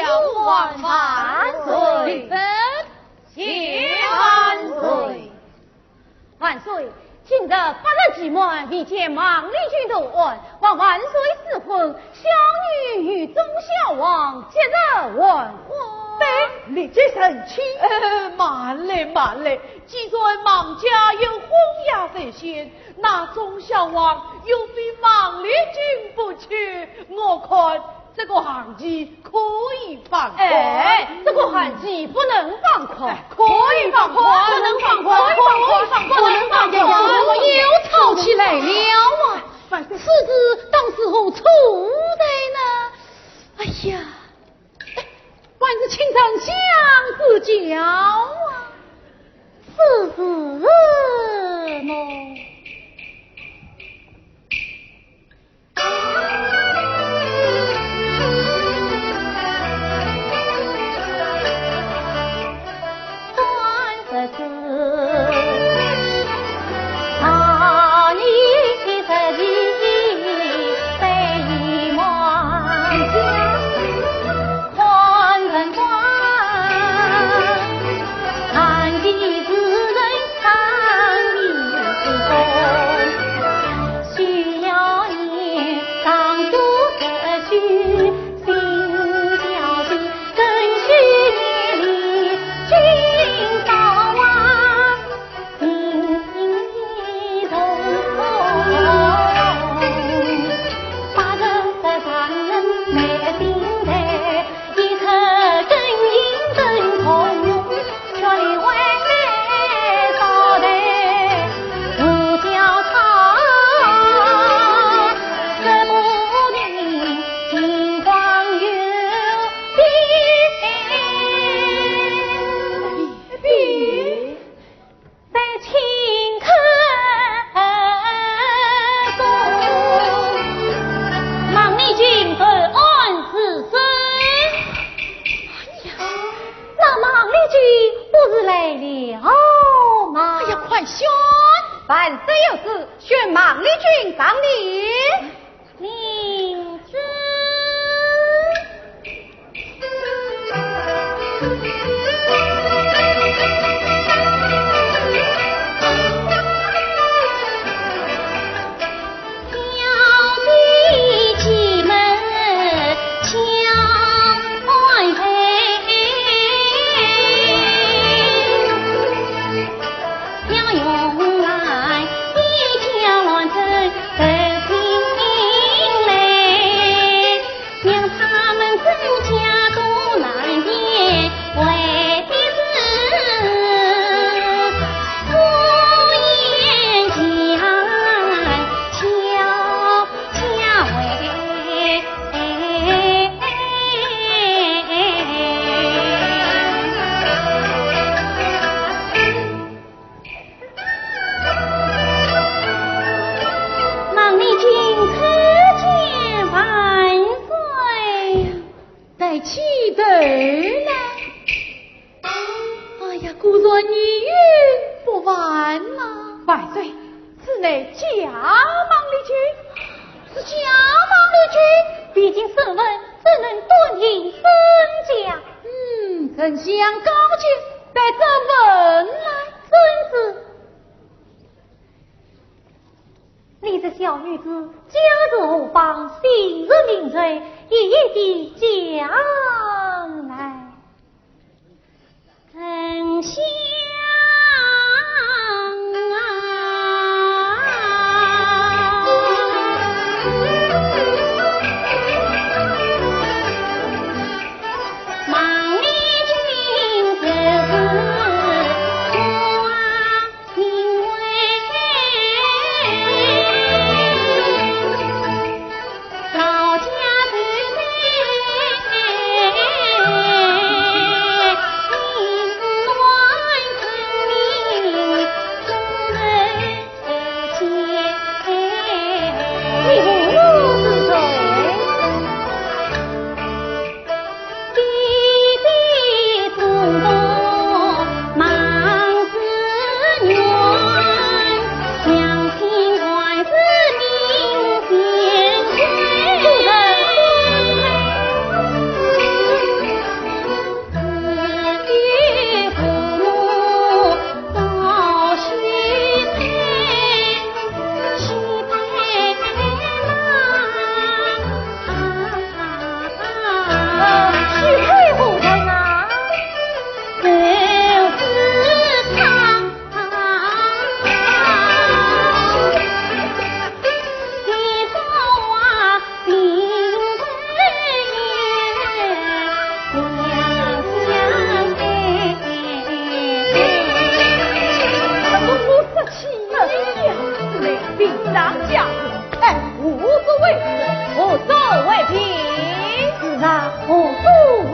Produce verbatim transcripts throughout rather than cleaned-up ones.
万岁！万岁！万岁！万岁！今日八日期满，未见孟丽君投案，望万岁赐婚，小女与忠孝王即日完婚。对，立即成亲。呃，慢来，慢来，既然孟家有婚约在先，那忠孝王又非孟丽君不娶，我看这个限期可以放宽。哎，这个限期不能放宽。哎，可以放宽。不能放宽，可以放宽，不能放宽。哎呀，我又吵起来了啊！万岁。此事当时何处在呢？哎呀，哎，还是请丞相指教啊。此事么，孟丽君投案自首。哎呀，那孟丽君不是来了吗？哎呀，快宣！万岁有旨，宣孟丽君上殿。领旨。孟丽君叩见万岁。抬起头来。哎呀，果然年逾不凡呐。万岁，此乃假孟丽君。是假孟丽君？未经审问，怎能断定真假？嗯，丞相高见，待朕问来。遵旨。你这小女子家住何方，姓甚名谁，一一地讲来。 丞相啊。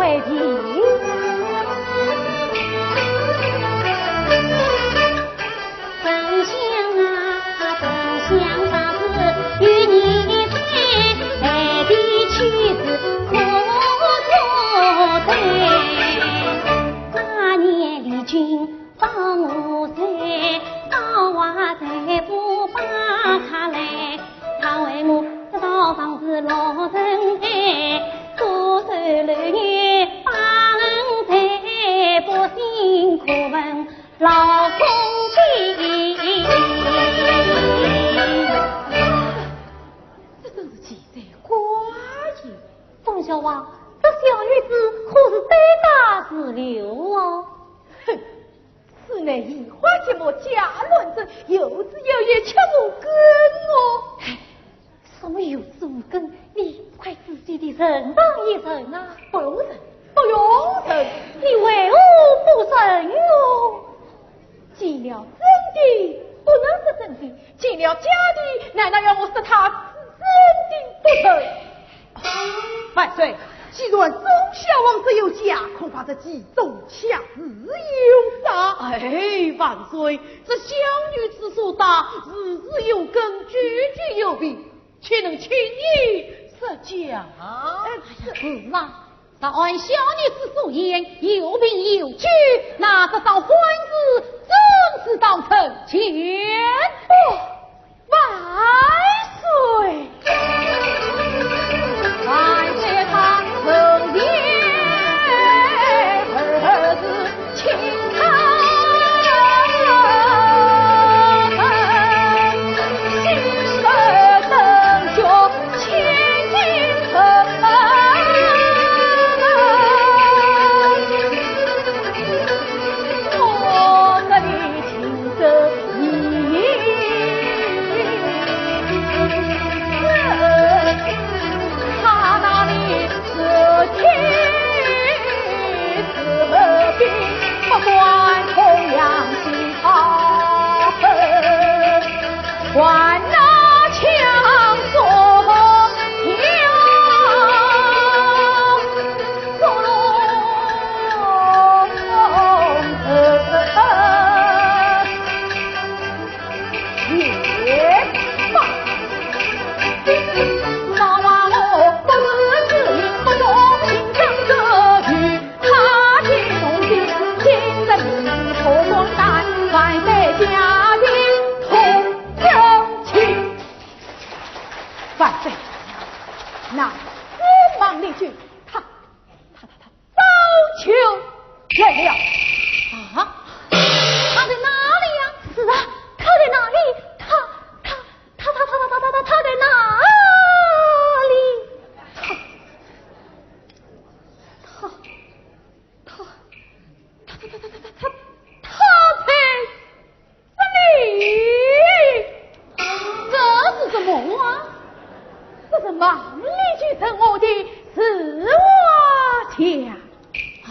哎，你 这真是奇哉怪也。方小华，这小女子可是胆大如牛啊？哼，此乃移花接木假乱真，有子有也，却无根哦。哎，什么有子无根？你快仔细地认上一认啊！不用认，不用认。你为何不认哦？见了真的不能说真的，见了假的，难道要我说他是真的不成？万岁，既然忠孝王说有假，恐怕这其中恰是有诈。哎，万岁，这小女子所答，字字有根，句句有凭，岂能轻易说假？哎，是吗？ 若按小女子所言，有凭有据，那这桩官司正是到人前。哦，万岁！万岁，他人前儿子 万岁，那司马令君，他，他，他， 早就来了。啊？他在哪里呀？是啊，他在哪里？他，他，他，他，他，他，他，他在哪里？他，他，他，他，他，他，他，他，他在 这里，这是什么啊？这是孟丽君赠我的字画架。啊？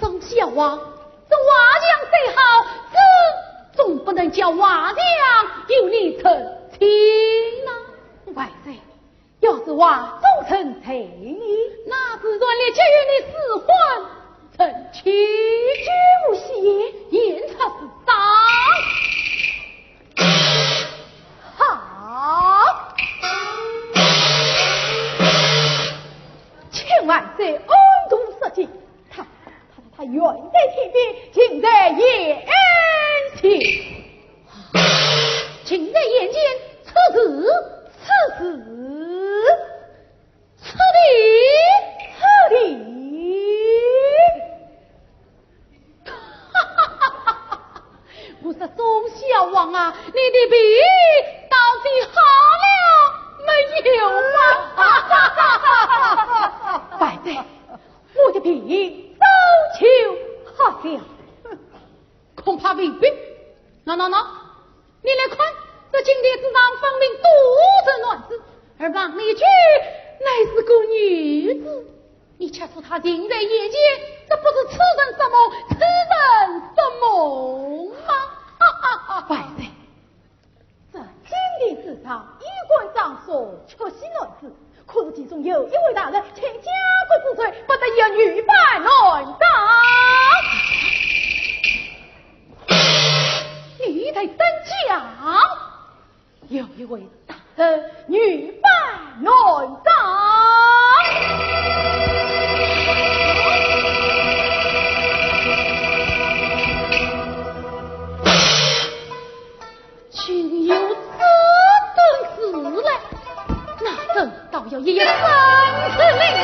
东西要王，这画像虽好，这总不能叫画像有你成亲呐。万岁，要是画中成亲呢？那自然也就与你私欢成亲。举目喜宴，宴出事上。好，请万岁安度色戒。 他，他，他，他远在天边，近在眼前。近在眼前，此事，此事，此地，此地。我说周孝王啊，你的病到底好了没有啊？万岁， 我的病早就好了，恐怕未必。喏喏喏，你来看，这金殿之上分明多着卵子，而旁边一句乃是个女子。你且说她近在眼前，这不是痴人说梦，痴人说梦吗？哈哈哈！万岁， 这金殿之上，衣冠张首，确系男子，可是其中有一位大人，欠家国之罪，不得有女扮男装。你待怎讲？有一位大人女扮男装。 竟有这等事来，那朕倒要一一审问了。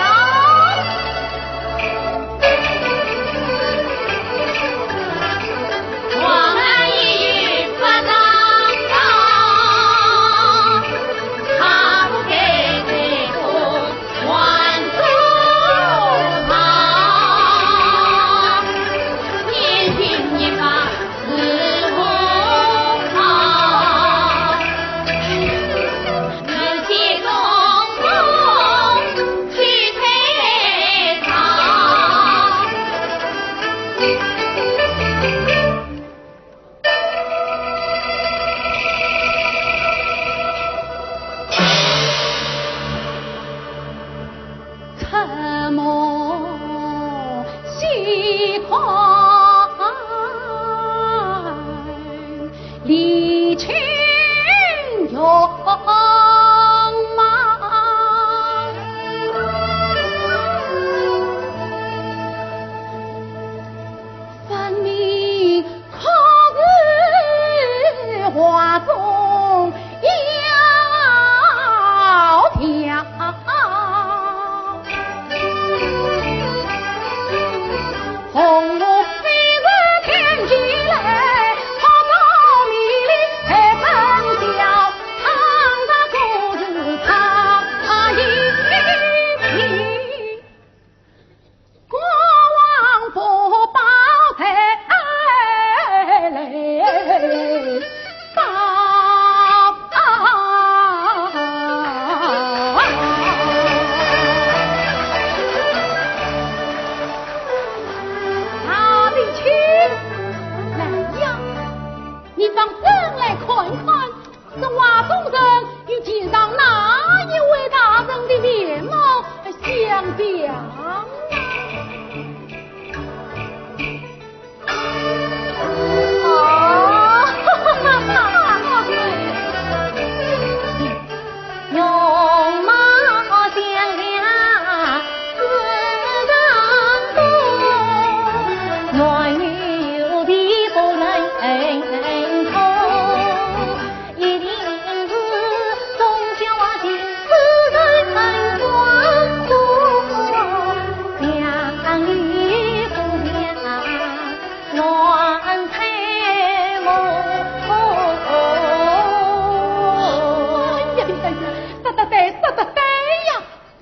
哎呀呀呀，说得对，说得对呀！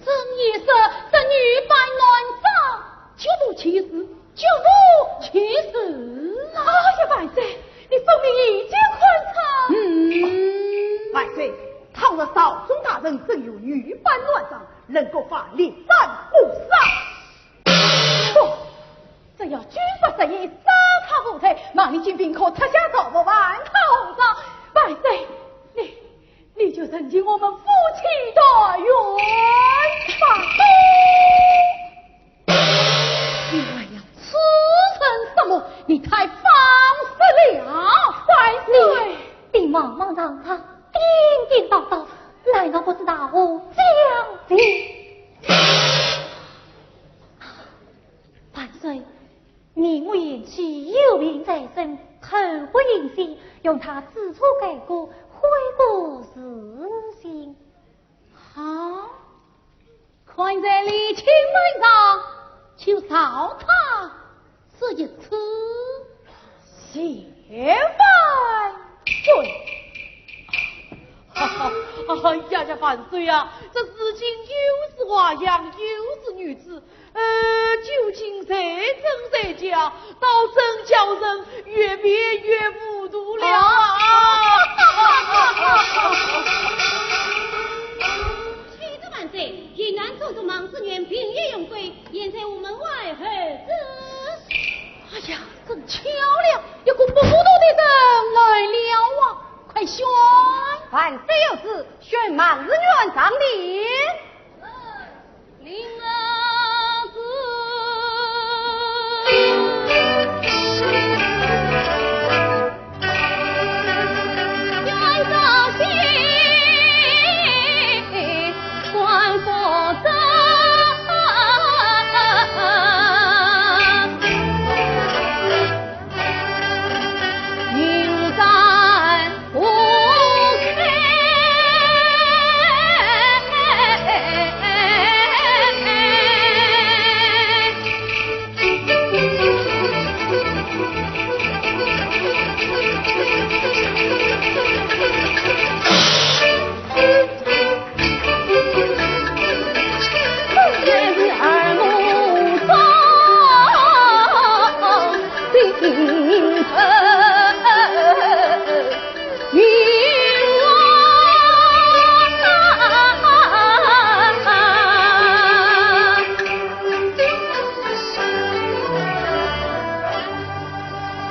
朕也说，这女扮男装，绝无其事，绝无其事啊！哎呀，万岁，你分明已经看穿。嗯。万岁，倘若朝中大臣真有女扮男装，朕国法立斩不赦。不，这要军法实依，杀他无罪，望你今便可脱下朝服，还他红妆。万岁，你，你就成全我们夫妻团圆吧。你还要痴人说梦，你太放肆了。万岁，你茫茫然然，颠颠倒倒，难道不是大祸将近？ 万岁，你我贤婿有病在身，口不应心，容他知错改过，悔过自新。好，看在礼轻份上，就饶他这一次。谢万岁。哈哈，哎呀呀，万岁啊，这如今又是华阳，又是女子， 呃，究竟谁真谁假，倒真叫人越辩越糊涂了啊！启奏万岁，云南总督孟知远平日荣归，现在午门外候旨。哎呀，真巧了，一个不糊涂的人来了啊！快宣！万岁有旨，宣孟知远上殿。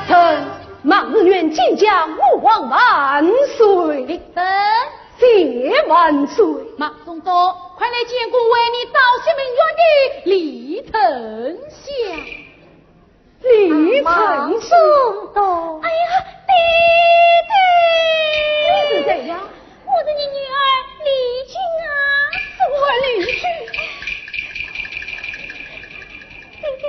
臣孟知远进讲吾皇万岁。臣谢万岁。孟中都，快来见过为你造席名院的李丞相。 李丞相。哎呀，爹爹！你是谁呀？我是你女儿李君啊。什么李君？爹爹。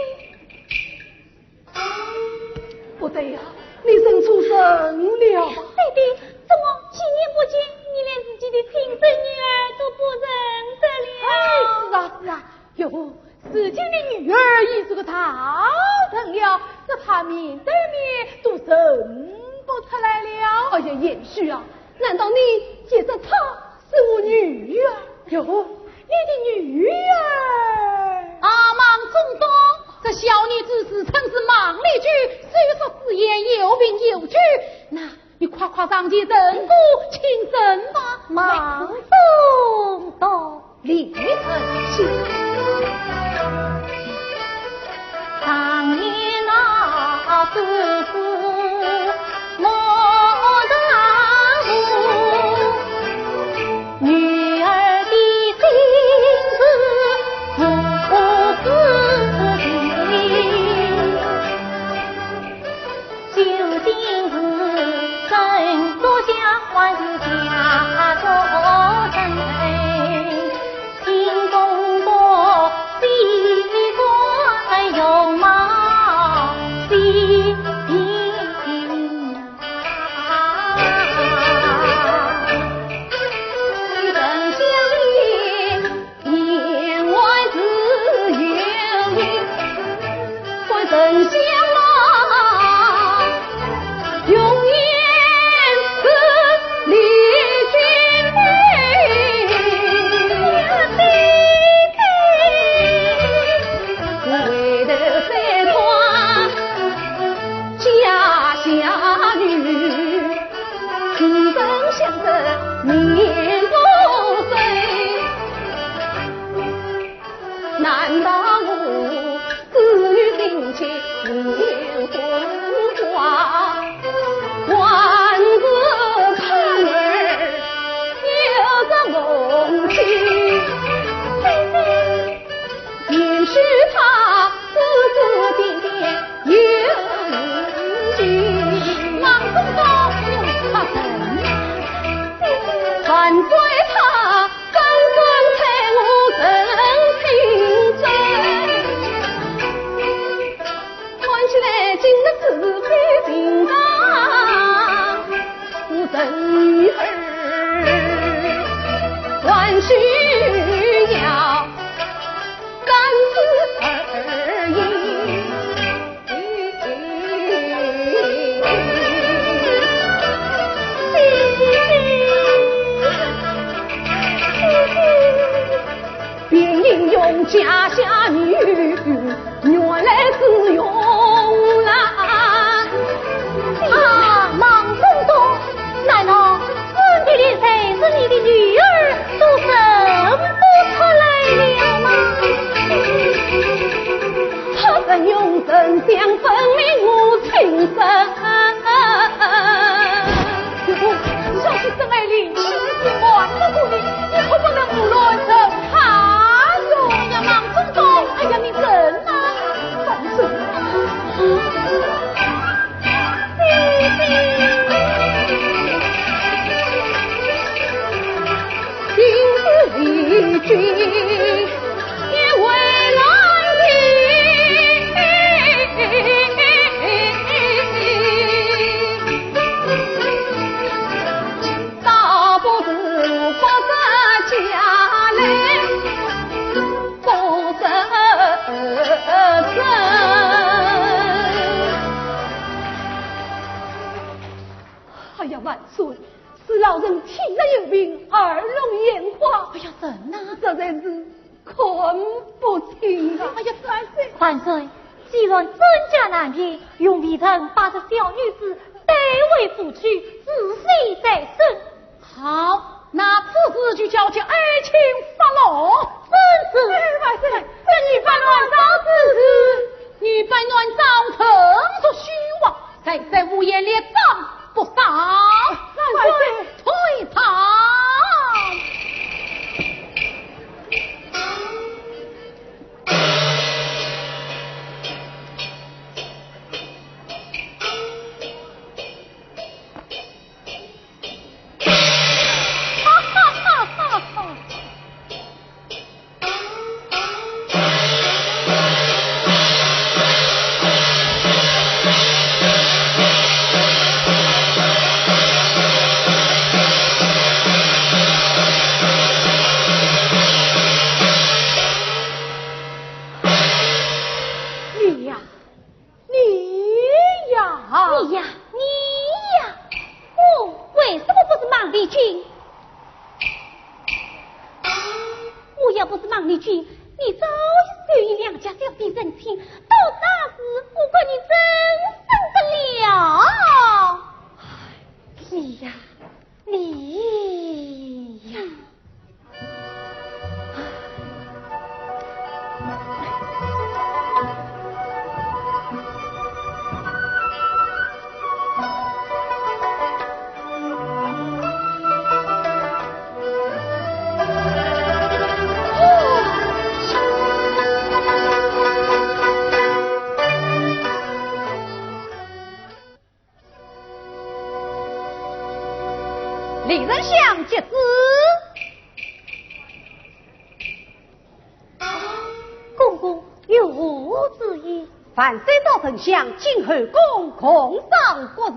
不对呀，你认出人了吧？爹爹，怎么几年不见，你连自己的亲生女儿都不认得了？哎，是啊，是啊，哟， 如今的女儿已是个大人了，这怕面对面都认不出来了。哎呀，贤婿啊，难道你也说她是我女儿？哟，你的女儿？啊，孟中都，这小女子自称是孟丽君，虽说此言有凭有据，那 你快快上前认个亲生吧。孟中都。李丞相。来今日是非平常，是人儿还需要三思而已。便应用家下女，原来是用啊。啊，孟中东，难道此地里才是你的女儿都认不出来了吗？他人用人相分明我亲生。 小姐沈爱玲，你是瞒不过的，你可不能胡乱认他哟。哎呀，孟中东，哎呀，你忍啊，放手啊。哎呀，万岁！ 是老臣体弱有病，耳聋眼花。哎呀，人呐，实在是看不清啊。哎呀，万岁！万岁，既然真假难辨，容微臣把这小女子带回府去，仔细再审。好，那此事就交给爱卿发落。遵旨。哎，万岁，这女扮男装之事，女扮男装诚属虚妄， 在在无言列状不少。万岁！退堂。你呀，你呀，你呀，你呀，我为什么不是孟丽君？ 我要不是孟丽君，你早已受人两家小姐成亲，到那时我管你怎生得了？你呀，你呀。 李丞相接旨。公公有何旨意？万岁召丞相进后宫共商国事。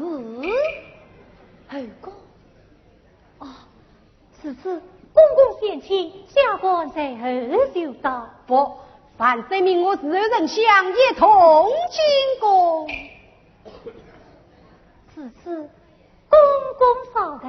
后宫？哦， 如此，公公先请，下官随后就到。不，万岁命我侍候丞相一同进宫。如此，公公稍待。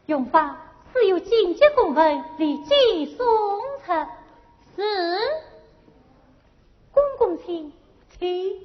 容嫔，此有紧急公文，立即送出。是。公公请，请。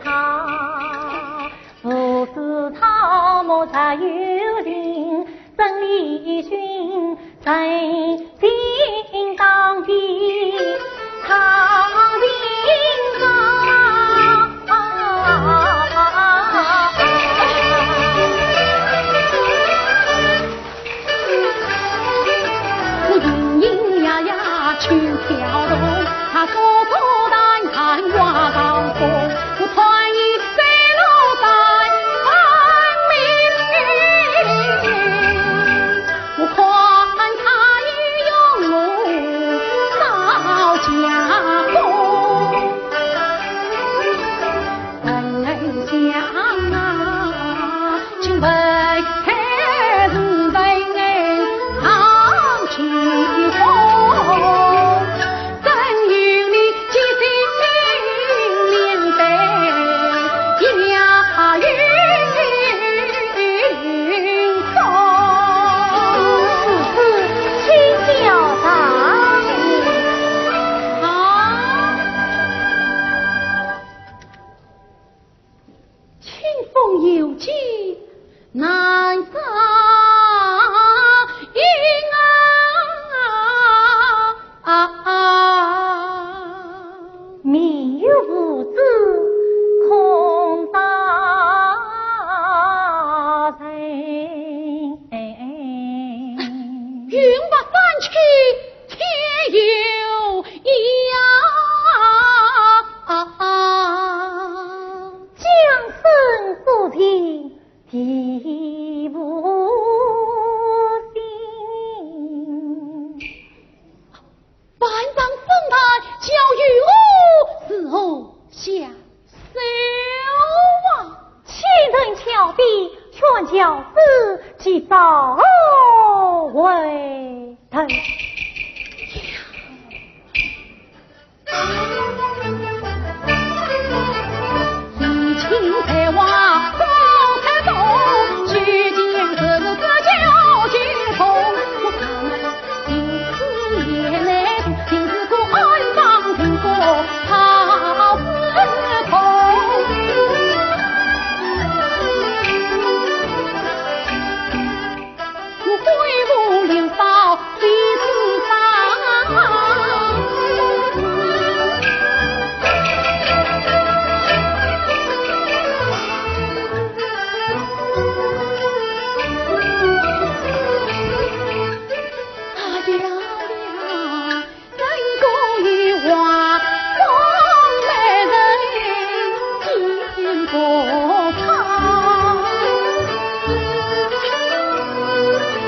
他，不知草木皆有情，真理寻人心当地，常情长。我隐隐约约听跳动，他说说谈谈话当中，我穿衣在路上分明，我看他已用我招架功。 人想啊，请问太师人哎，唐继宗，怎有你几心连带押运送？此事请教大人。啊？ 清风有计难招引啊，命运无知空招人。云白山青，天有眼啊。 将身所在地无心。万丈深潭交与我，是何下手啊？千层峭壁悬桥寺，其招何为？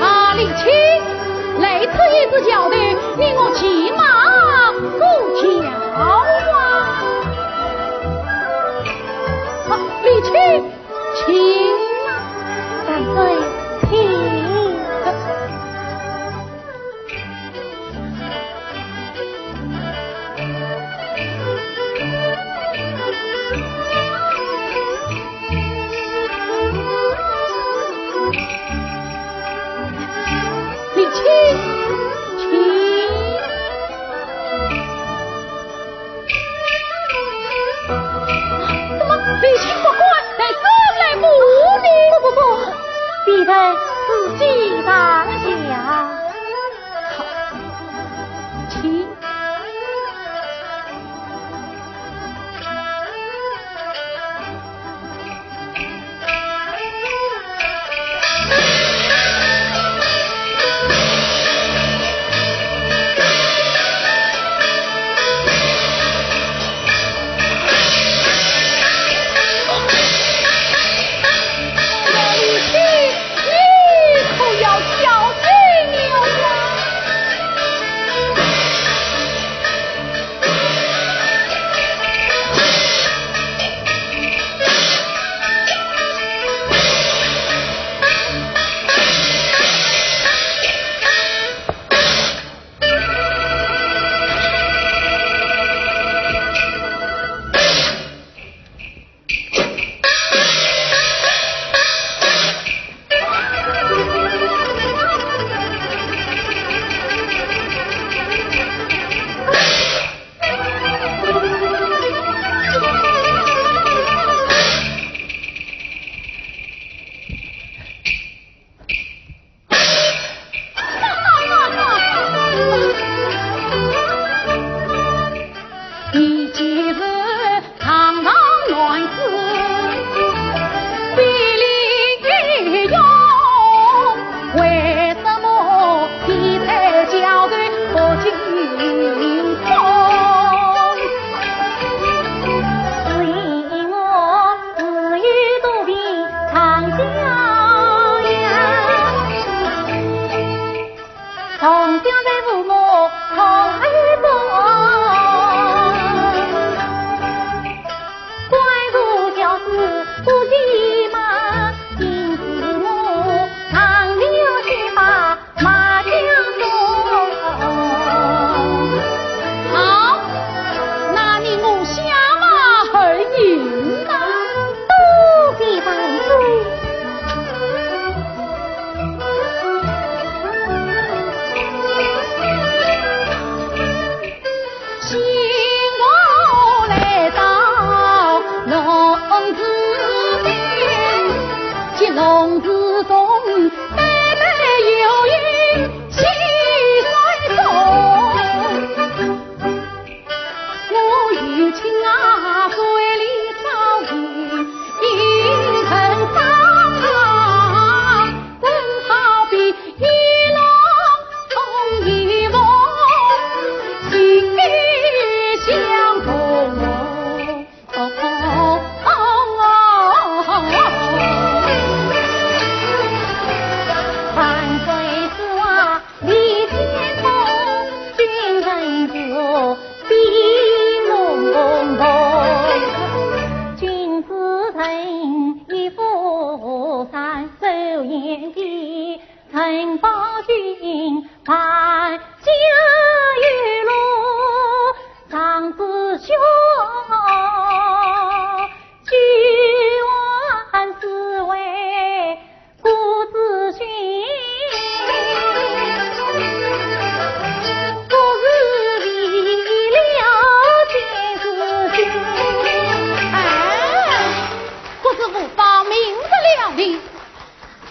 啊，李清，来此一只桥头，你我骑马过桥啊。啊，李清，请啊。万岁，请。 李清，请。怎么，李清不敢，在这里不呢？不，不，不，必待自己打下。好，请。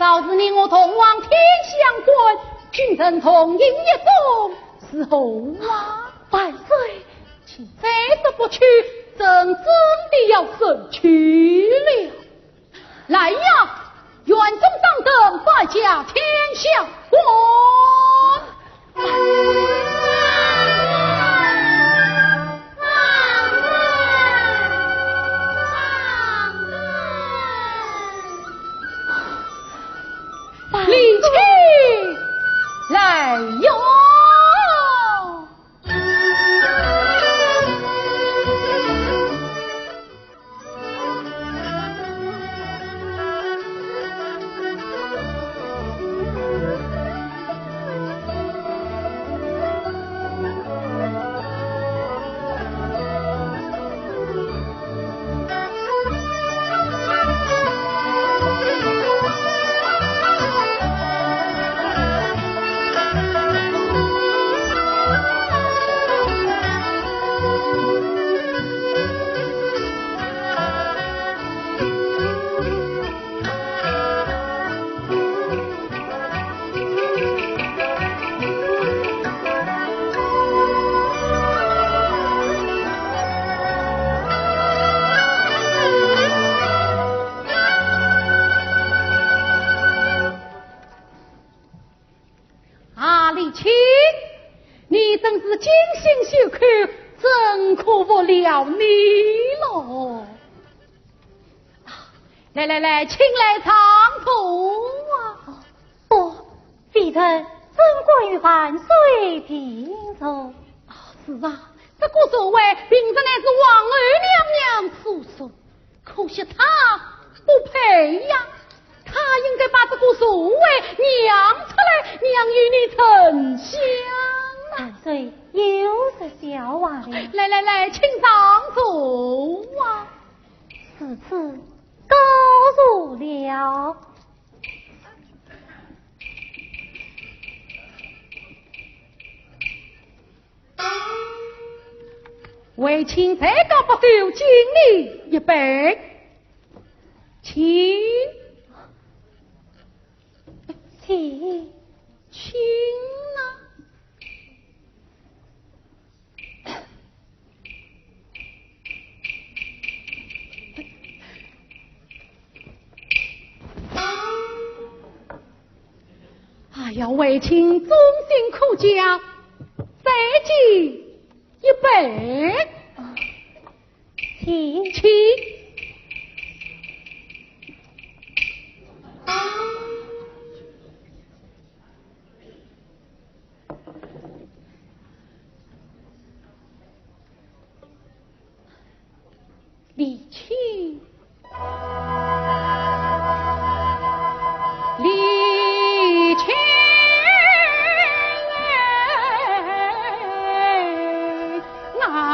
早知你我同往天香馆，君臣同饮一盅，是何话？万岁，请再说不去，朕真的要生气了。来呀，园中掌灯，摆驾天香馆。 李清来哟。 啊，李清，你真是精心修口，朕可服了你了。 来来来，请来上座啊！哦，微臣遵旨与万岁平坐。啊，是啊，这个座位平日乃是皇后娘娘所坐，可惜她不配呀。她应该把这个座位让出来，让与你沉香啊。万岁又说笑话了。来来来，请上座啊。 如此告坐了。为卿才高八斗，敬你一杯。请。请。请啊。 哎呀，为卿忠心可嘉，再敬一杯。请。请。 李清，李清啊！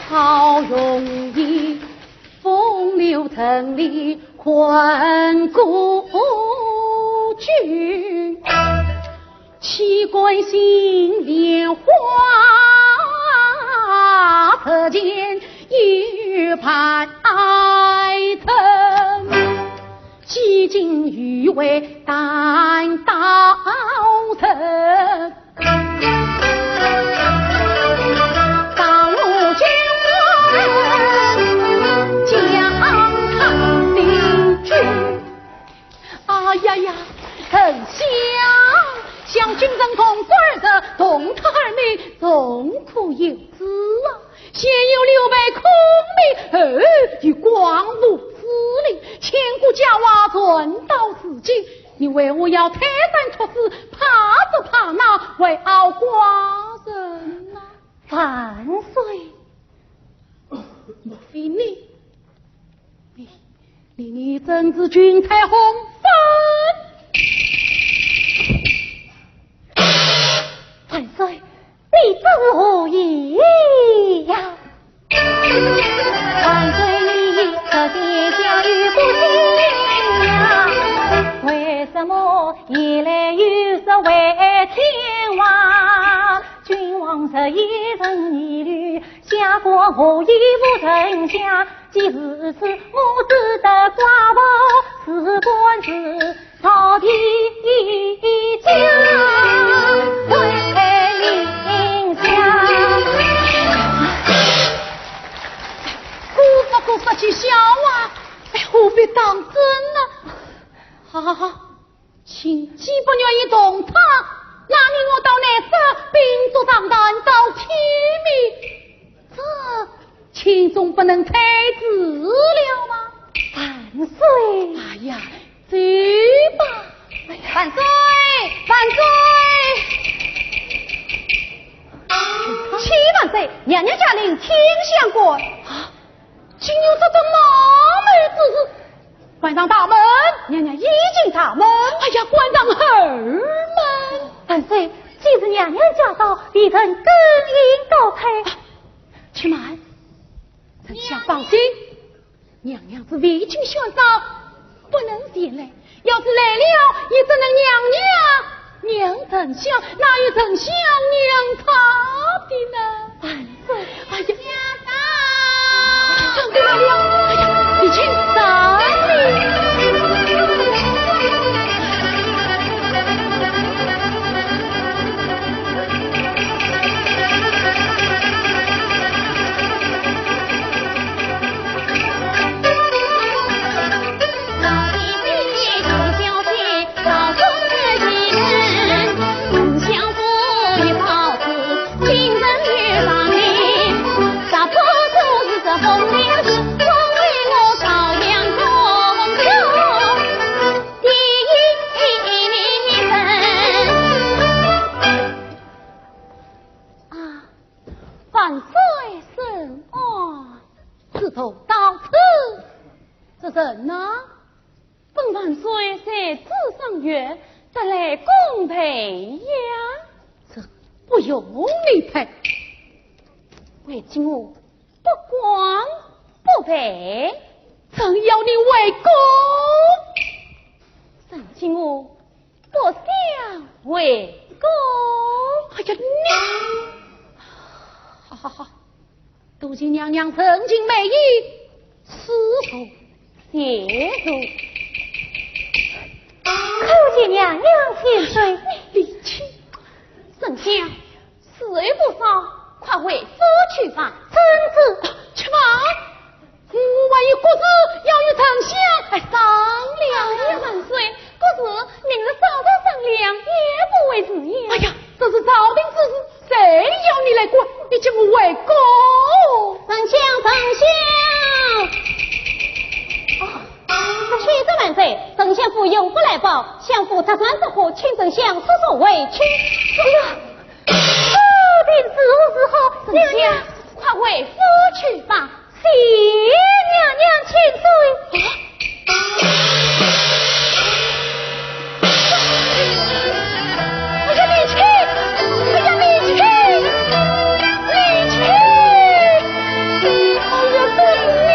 好容易风流成里困孤君，岂敢信莲花石前有白头。 几经余味弹刀人，当我君王将他定君。哎呀呀，丞相，想君臣同官而德，同他儿女，总可有之啊。 现有刘备孔明，后有广陵之力，千古佳话传到如今，你为何要推三托四，怕这怕那，为傲寡人呐？万岁！莫非你，你，你，你真是君才homeful？万岁， 你这是何意呀？万岁，你这心下有不心呀？为什么夜来有说回天王？君王十一人一律下官何以无人下？既如此，我只得挂报辞官至 朝廷将为令下。姑勿过说起笑话，哎，何必当真呢？好好好，卿既不愿意同他，那你我到南沙并肩长谈到天明， 这卿总不能推辞了吗？万岁！哎呀，走吧！哎呀，万岁！万岁！启万岁！娘娘驾临，请相见。啊，竟有这等冒昧之事！关上大门！娘娘已经大门。哎呀，关上后门！万岁，既是娘娘驾到，微臣更应告退。啊，且慢，丞相放心，娘娘是未经宣召，不能前来。要是来了，也只能娘娘娘丞相，哪有丞相娘她的呢？万岁！哎呀，上帝来了！哎呀，你请上。啊，万岁圣安。自从到此，这人呢？本万岁在此赏月，特来恭陪呀。这不用你陪。为君我不光不陪，怎要你为公？为君我 不想为公。哎呀，你！好好好，多谢娘娘盛情美意，恕罪谢罪。叩谢娘娘千岁。李卿，丞相，侍候不少，快回府去吧。遵旨。且慢，我还有国事要与丞相商量。哎呀，万岁，国事明日早早商量，也不为迟延。哎呀，这是朝廷之事，谁要你来管？你叫我回宫。丞相，丞相。啊，启奏万岁，丞相府有福来报，相府着山之祸，请丞相速速回去。哎呀，朝廷之事如何？丞相，快回府去吧。 谢娘娘千岁。哎呀，李清！哎呀，李清！李清！哎呀，救命